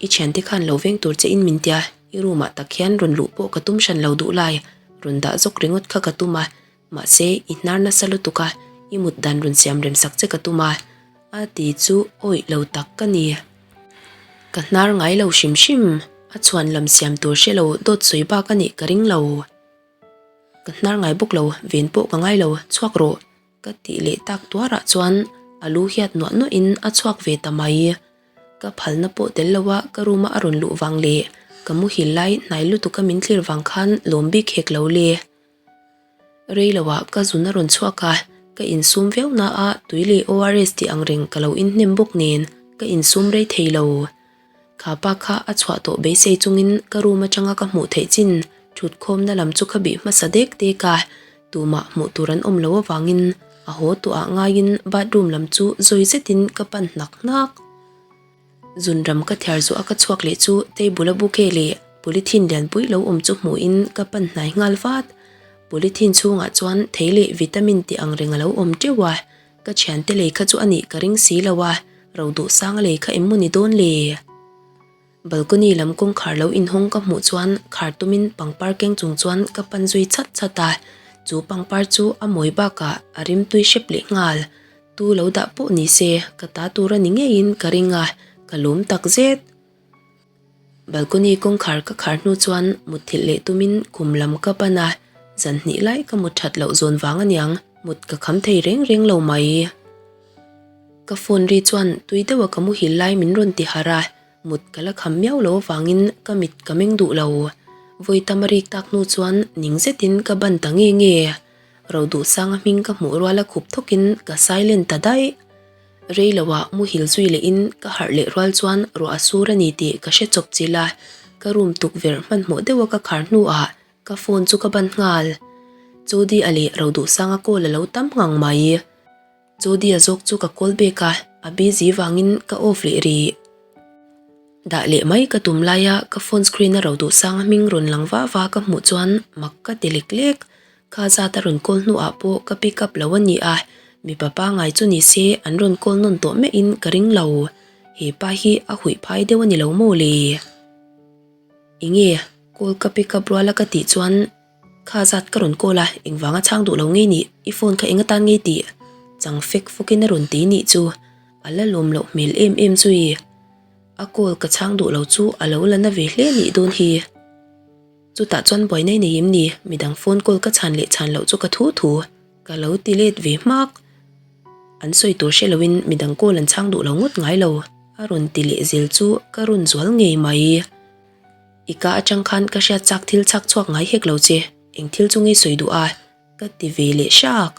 I thiante khan lo veng tur che in min tia, i room ah tak hian rawn luh pawh ka tum hran lo duh lai, rawn dah zawk ringawt kha ka tum a, mahse i hnar nasa lutuk a, i mut dan rawn siam rem sak che ka tum a, a ti chu awih lo tak ka ni. Ka hnar ngai lo hrim hrim, a chhuan lam siam tur hre lo dawt sawi bak a nih ka ring lo. Ka hnar ngai bawk lo, ven pawh ka ngai lo, chhuak rawh. Ka tih leh tak tuarah chuan a lu hiat nuah nuahin a chhuak ve ta mai. Ka phalna pawh tel lo a ka room a a rawn luh vang leh ka muhil lai hnai lutuk a min thlir vang khan lawm bik hek lo le. Rei loah ka zun a rawn chhuak a, ka insum viau na a tui leh ORS tih ang reng ka lo inhnem bawk nen ka insum rei thei lo. Kha pa kha a chhuah tawh beisei chungin ka room atanga ka hmuh theih chin thutkhawmna lam chu ka bih hmasa dek dek a, tumah hmuh tur an awm lo avangin a haw tawh ah ngaiin bathroom lam chu zawi zetin ka pan hnak hnak. Zunram ka thiar zuah a ka chhuak leh chu table a bouquet leh polythene lianpui lo awm chu hmuhin ka pan hnai nghal vat. Polythene chhungah chuan thei leh vitamin tih ang reng a lo awm teuh a, Ka thiante lei kha chu a nih ka ring si lo a, ro duh sang a lei kha em maw ni dawn le? Balcony lam kawngkhar lo inhawng ka hmuh chuan khar tumin pangpar keng chung chuan ka pan zui chhat chhat a, chu pangpar chu a mawi bakah a rim tui hrep leh nghal. Tu lo dah pawh ni se, ka ta tur a ni ngeiin ka ring a, ka lawm tak zet. Balcony kawngkhar ka khar hnu chuan mutthilh leh tumin khum lam ka pan a, Zan hnih lai ka mut that loh zawn vang aniang, mut ka kham thei reng reng lo mai. Ka phone ri chuan tui deuha ka muhil lai min rawn ti harh a, mut ka la kham miau lo avangin ka mit ka meng duh lo. Vawi tam a rik tak hnu chuan ning zetin ka ban ta nge nge. Roduhsanga hming ka hmuh ruala khup thawkin ka silent ta daih. Rei loah muhil zui lehin ka harh leh rual chuan ruah a sur a ni tih ka hre chawp chilh a, ka room tukverh hmanhmawh deuha ka khar hnuah ka phone chu ka ban nghal. Jody a leh Roduhsanga call a lo tam ngang mai. Jody a zawk chu ka call back a, a busy vangin ka off leh rih. Dah leh mai ka tum laia ka phone screen a Roduhsanga hming rawn lang va va ka hmuh chuan mak ka ti lek lek. Kha zat a rawn call hnuah pawh ka pick up lo a ni a, mipa pangai chu ni se an rawn call nawn tawh meuhin ka ring lo. He pa hi a huih phai deuh a ni lo maw le? Enge call ka pick up ruala ka tih chuan kha zat ka rawn call a, engvanga chhang duh lo ngei nih, i phone kha eng atan ngei tih? Chang fek fawkin a rawn ti nih chu a la lawm loh hmel em em zui. A call ka chhang duh lo chu a lo la na ve hle nih dawn hi. Chutah chuan buai nei nei em ni, midang phone call ka chhan leh chhan loh chu ka thu thu, ka lo ti let ve hmak. An sawi tur hre loin midang call an chhang duh lo ngawt ngai lo, a rawn ti leh zel chu ka rawn zual ngei mai. I ka atang khan ka hriat chak thil chhak chhuak ngai hek lo che, eng thil chu ngei sawi duh a, ka ti ve leh hrak.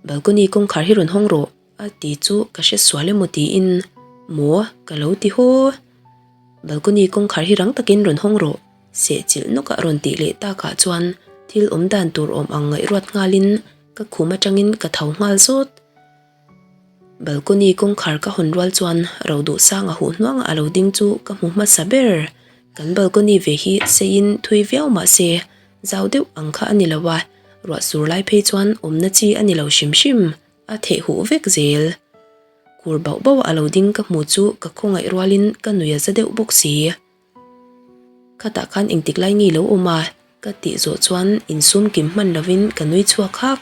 Balcony kawngkhar hi rawn hawng rawh, a ti chu ka hre sual emaw tiin, Maw? ka lo ti haw. Balcony kawngkhar hi rang takin rawn hawng rawh, seh chilh nawk a rawn tih leh takah chuan thil awm dan tur awm ang ngaihruat nghalin ka khum atangin ka tho nghal zawt. Balcony kawngkhar ka hawn rual chuan Roduhsanga huh hnuangah a lo ding chu ka hmu hmasa ber. Kan balcony ve hi seiin thui viau mah se zau deuh ang kha a ni lo a, ruah sur lai phei chuan awmna chi a ni lo hrim hrim, a theh huh vek zel. Kur bauh bauh a lo ding ka hmu chu ka khawngaih rualin ka nui a za deuh bawk si. Khatah khan engtik lai nge lo awm a? Ka tih zawh chuan insum kim hman lovin ka nui chhuak hak.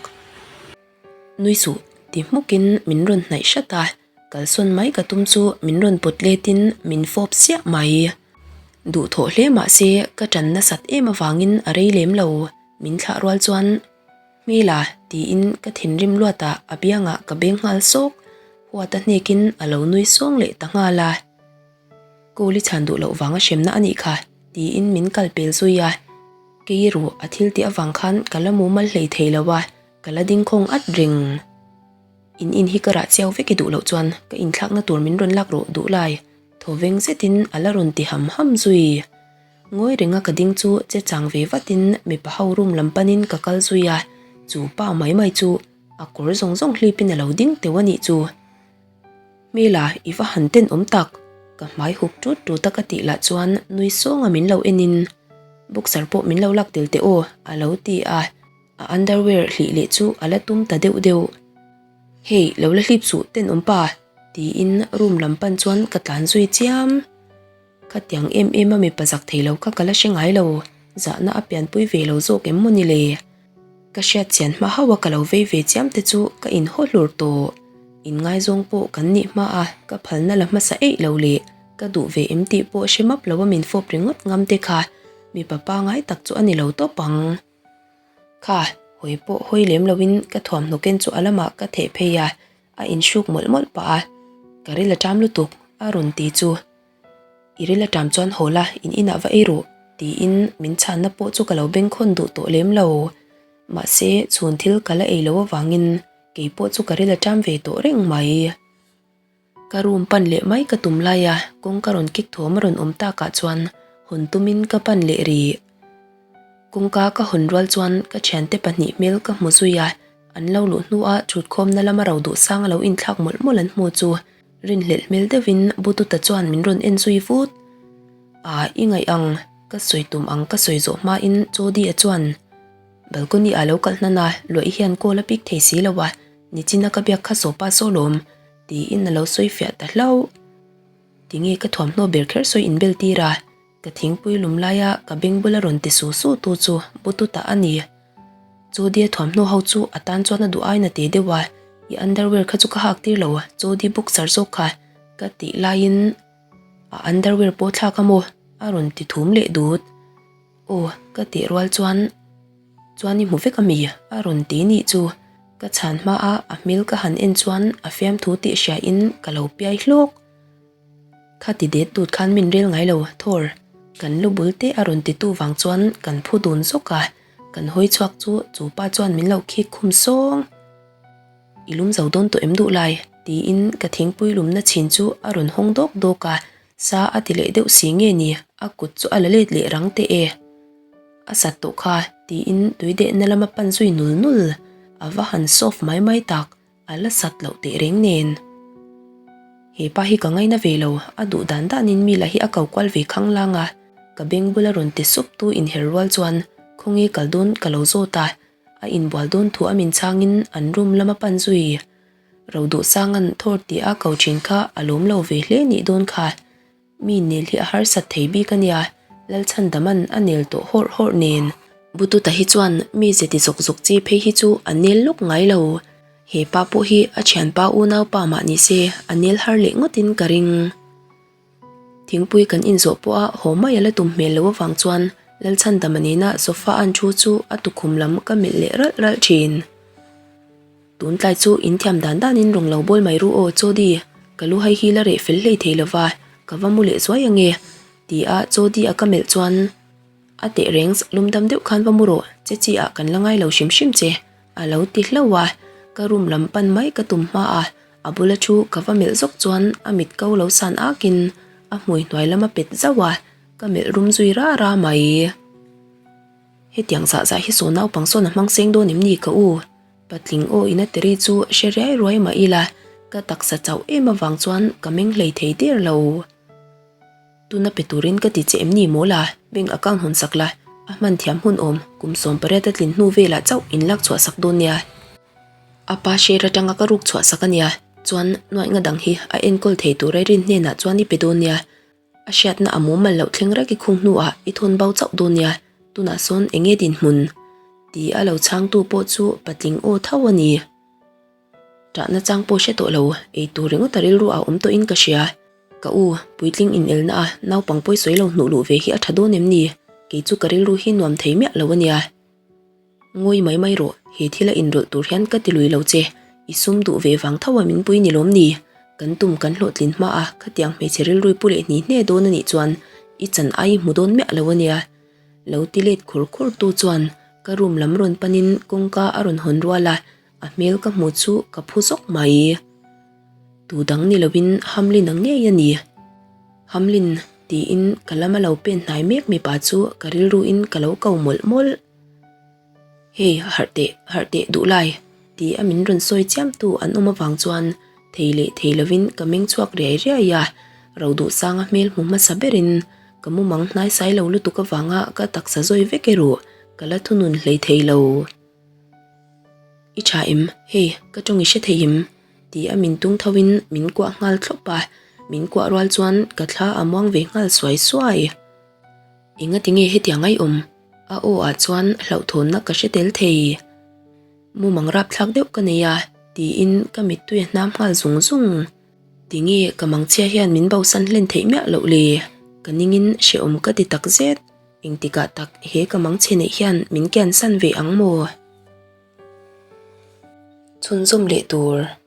Nui suh ti hmukin min rawn hnaih hrat a, kalsawn mai ka tum chu min rawn pawt letin min fawp siah mai. Duhthawh hle mah se ka ṭan nasat em avangin a rei lem lo, min thlah rual chuan Hmela tiin ka thinrim luatah a biangah ka beng nghal sawk, huat a hnekin a lo nui sawng leh ta nghal a. Call i chhan duh loh vanga hremna a nih kha tiin min kal pel zui a, kei erawh a thil tih avang khan ka la mumal hlei thei lo a, ka la ding khawng at reng. In in hi ka rah chiau vek i duh loh chuan ka inthlakna tur min rawn lak rawh duh lai thaw veng zetin a la rawn ti ham ham zui. Ngawi renga ka ding chu che chang ve vatin mipa ho room lam panin ka kal zui a, chu pa mai mai chu a kawr zawng zawng hlipin a lo ding teuh a nih chu. Hmela i va han ten awm tak, ka hmai hup tut tut a ka tih lah chuan nui sawnga min lo enin boxer pawh min lo lak tel teh aw a lo ti a, a underwear hlih leh chu a la tum ta deuh deuh. Hey lo la hlip suh tenawm pa tiin room lam pan chuan ka tlan zui chiam. Khatiang em em a mipa zak thei lo kha ka la hre ngai lo, zahna a pianpui ve lo zawk em maw ni le? Ka hriat chian hma hauh a ka lo vei ve chiam te chu ka inhaw hlur tawh. Inngaizawng pawh kan nih hma a ka phalna la hmasa eih lo leh ka duh ve em tih pawh hre map lo a min fawp ringawt ngam te kha mipa pangai tak chu a ni lo tawp ang. Kha, hawi pawh hawi lem loin ka thuamhnaw ken chu a lamah ka theh phei a, a inhruk mawlh mawlh pah a, Ka ril a ṭam lutuk, a rawn ti chu. I ril a ṭam chuan haw la, in inah va ei rawh, tiin min chhanna pawh chu ka lo bengkhawn duh tawh lem lo. Mahse, chhun thil ka la ei lo avangin kei pawh chu ka ril a ṭam ve tawh reng mai. Ka room pan leh mai ka tum lai a, kawngka rawn kik thawm a rawn awm takah chuan hawn tumin ka pan leh rih. Kawngka ka hawn rual chuan ka thiante pahnih hmel ka hmu zui a, an lo luh hnua thutkhawmna lama ro duh sang a lo inthlak mawlh mawlh an hmu chu rinhlelh hmel deuhin Bututa chuan min rawn en zui vut. Aa i ngaih ang, ka sawi tum ang ka sawi zawh hmain Jody-a chuan balcony ah lo kalh hnan a, luaih hian call a pick thei si lo a, nichina ka biak kha sawpa saw lawm. Tiin a lo sawi fiah ta hlauh. Tinge ka thuamhnaw ber kher sawi inbel tir a, ka thingpui lum laia ka beng bula rawn ti su su tu chu Bututa a ni. Jodie thuamhnaw ho chu a tan chuan a duh aiin a te deuh a, i underwear kha chu ka hak tir lo, Jodie boxer zawk kha ka tih laiin a underwear pawh thlak a maw? a rawn ti thum leh dut. Aw ka tih rual chuan. Chuan i hmu vek ami? A rawn ti nih chu. Ka chhan hma a a hmel ka han en chuan a fiamthu tih hria in ka lo piai hlawk. Kha ti det tut khan min rel ngai lo, Thor. Kan lu bul te a rawn ti tu vang chuan kan phu dun zawk a, kan hawi chhuak chu chu pa chuan min lo khik khum sawng. I lum zo dawn tawh em duh lai? Tiin ka thingpui lumna chhin chu a rawn hawng dawk dawk a, sa a ti leh deuh si nge ni, a kut chu a la let leh rang teh e. A sat tawh kha, tiin tui dehna lama pan zui nul nul, a va han soft mai mai tak, a la sat loh teh reng nen. He pa hi ka ngaina ve lo, a duh dan danin mi lah hi a ko kual ve khanglang a, ka beng bula rawn ti sup tu inher rual chuan khawnge kal dawn ka lo zawt a, A inbual dawn thu a min chhangin an room lama pan zui. Roduhsanga'n thawr tih a ko thin kha a lawm lo ve hle nih dawn kha. Mi nel hi a harsat thei bik a nia, Lalchhandama'n a nel tawh hawrh hawrh nen. Bututa hi chuan mi ze ti zawk zawk chi phei hi chu a nel lawk ngai lo. He pa pawh hi a thianpa unaupa mah ni se a nel har leh ngawtin ka ring. Thingpui kan inzawh pawha haw mai a la tum hmel lo avang chuan Lalchhandama nena sofa an thu chu a tukhum lam ka melh leh ralh ralh thin. Tun tlai chu in thiam dan danin rawn lo bawl mai ru aw Chawdi, ka lu hai hi la reh fel hlei thei lova, ka va mu leh zuai ange ti a Chawdi a ka melh chuan a teh reng lum dam deuh khan va mu rawh che chi ah kan la ngai lo hrim hrim che a lo ti hlauh a, ka room lam pan mai ka tum hma a. A bula thu ka va melh zawk chuan a mit ko lo san akin a hmui hnuai lam a pet zauh a, ka melh rum zui ra ra mai. Hetiang zah zah hi saw naupang sawn a hmang seng dawn em ni ka u? Patling aw in a teri chu hre riai ruai mah ila ka taksa chauh em avang chuan ka meng hlei thei der lo. Tuna pe turin ka ti che em ni maw la, bank account hawn sak la, a hman thiam hun awm kum 18 a tlin hnu velah chauh in lak chhuah sak dawn nia. A pa share atanga ka ruk chhuah sak a nia, chuan nuaih dang hi a enkawl thei tur a rin hnenah chuan i pe dawn nia. A hriatna a mumal loh thleng rek i khung hnuah i thawn bo chauh dawn nia, tunah sawn eng nge dinhmun? Ti a lo chhangtu pawh chu patling aw tho a ni. Ṭahna chang pawh hre tawh lo, ei tur ringawt a rilru a awm tawhin ka hria. Ka u, puitling inelna a naupang pawisawi lo hnuh luh ve hi a ṭha dawn em ni? Kei chu ka rilru hi nuam thei miah lo a nia. Ngawi mai mai rawh, he thil a inrawlh tur hian ka ti lui lo che, i sum duh ve vang tho a min pui ni lawm ni? Kan tum kan hlawhtlin hma a, khatiang hmeichhe rilrui pu leh hni hne dawn a nih chuan i chan ai i hmu dawn miah lo a nia. Lo ti let khur khur tu chuan ka room lam rawn panin kawngka a rawn hawn rual a, a hmel ka hmu chu ka phu zawk mai. Tu dang ni lovin Hamlin ang ngei a ni. Hamlin tiin ka lama lo pen hnai mek mipa chu ka rilruin ka lo ko mawlh mawlh. Hei, harh teh, harh teh duh lai, ti a min rawn sawi chiam tu an awm avang chuan thei leh thei lovin ka meng chhuak riai riai a, Roduhsanga hmel hmu hmasa berin ka mumang hnaisai lo lutuk avanga ka taksa zawi vek erawh ka la thunun hlei thei lo. I tha em? Hei, ka tawng i hre thei em? Ti a min tung tho in min kuah nghal thlawp a, min kuah rual chuan ka thla a muang ve nghal suai suai. Engati nge hetiang ai awm? A aw ah chuan hlauhthawnna ka hre tel thei. Mumang rapthlak deuh ka nei a, tiin ka mittui a hnam nghal zung zung. Tinge ka mangchhia hian min bosan hlen theih miah loh le? Ka ningin hrehawm ka ti tak zet. Engtikah tak he ka mangchhe neih hian min kiansan ve ang maw? Chhunzawm leh tur.